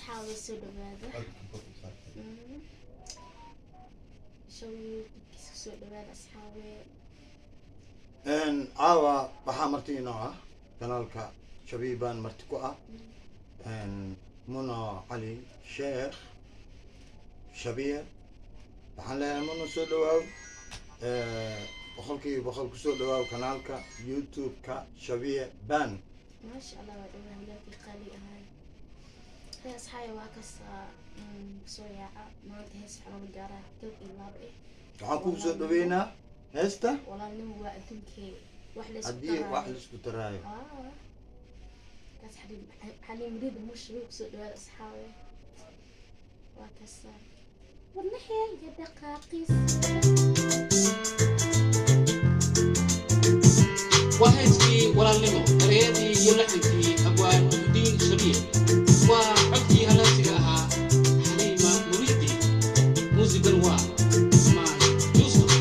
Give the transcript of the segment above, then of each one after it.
Asxaabay, soo dhawaada. Show YouTube-kiisa soo dhawaada, asxaabay. Caawa waxaa marti inoo ah kanaalka Shabiibaan, marti ku ah Muno Cali Sheekh Shabiye. Waxaan leeyahay, Muno, soo dhawaaw, 100% kusoo dhawaaw kanaalka YouTube-ka Shabiye Ban. Maasha Allah, waa dhawaa, walaalkii qaali ahay. Hey asxaabay, waa kasta soo yaaca. Maanta hees waxaa noola gaaraa gal iyo laab eh. Waxaan kugu soo dhaweynaa heesta Walaalnimo waa adduunkee, wax la isku haddii wax taraayo. Laisku taraayo. Ah. Kaas Xaliim, Xaliim Muriid Mushi, kusoo dhawaada asxaabe. Waa kasta wadnaheeya dhaqaaqiisa. Waa heeskii Walaalnimo, ereyadii iyo laxankii abwaan Muxudiin Shabiir, waa codkii halaasiga ahaa Xaliima Muriidi, muusigan waa Cismaan Yuusuf.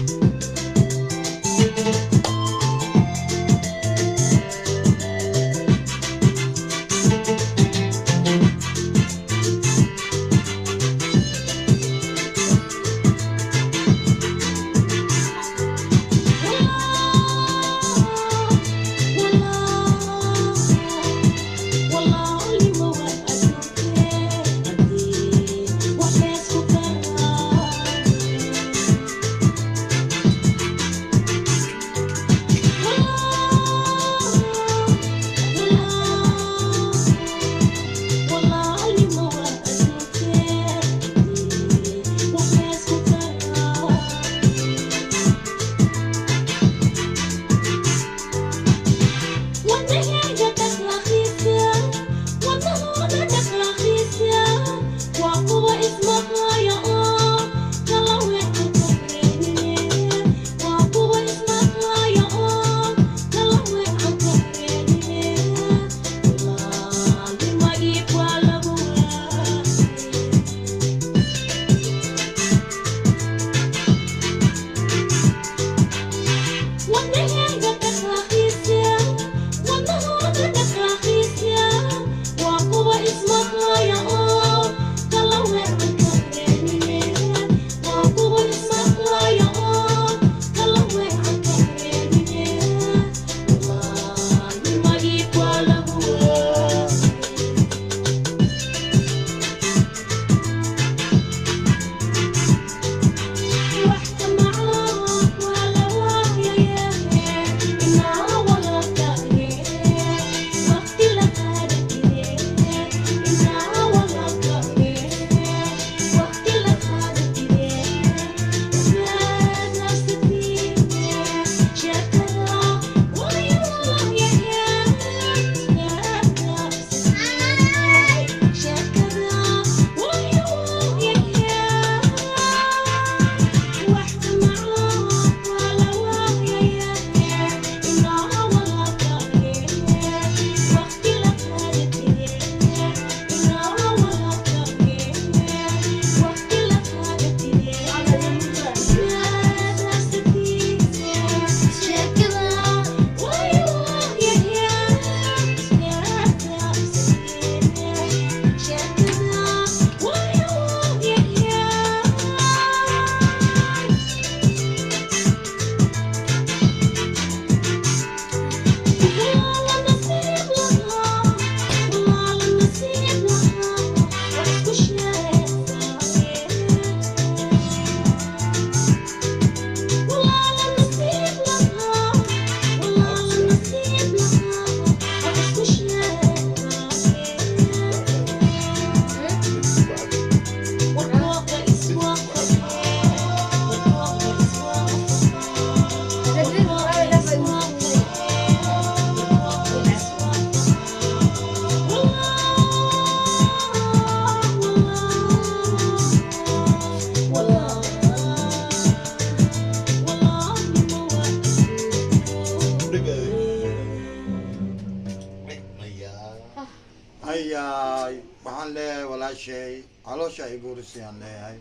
Hayaay, waxaan leeyahay walaashay, caloosha ay guurisayaan leeyahay,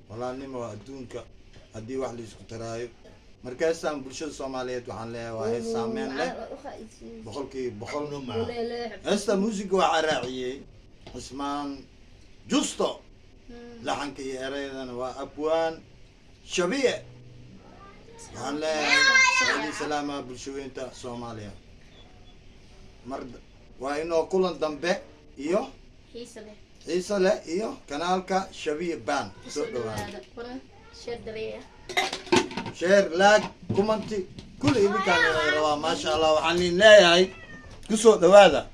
walaalnimo waa adduunka haddii wax laisku taraayo. Markaasaan bulshada Soomaaliyeed waxaan leeyahay, waa hees saameyn leh 100%. Heesta muusiga waxaa raaciyey Cismaan. Justo. Laxanka iyo ereyadana waa abwaan Shabiye. Waxaan leeyahay ali salaama bulshaweynta Soomaaliya. Mar waa inoo kulan dambe iyo xiise leh. Xiise leh iyo kanaalka Shabiye Band. Soo kusoo dhawaada. Dhawaada kuna share gareeya. Share, like, comment, kulli idinkaan inay rabaa. Maasha Allah, waxaan idin leeyahay kusoo dhawaada.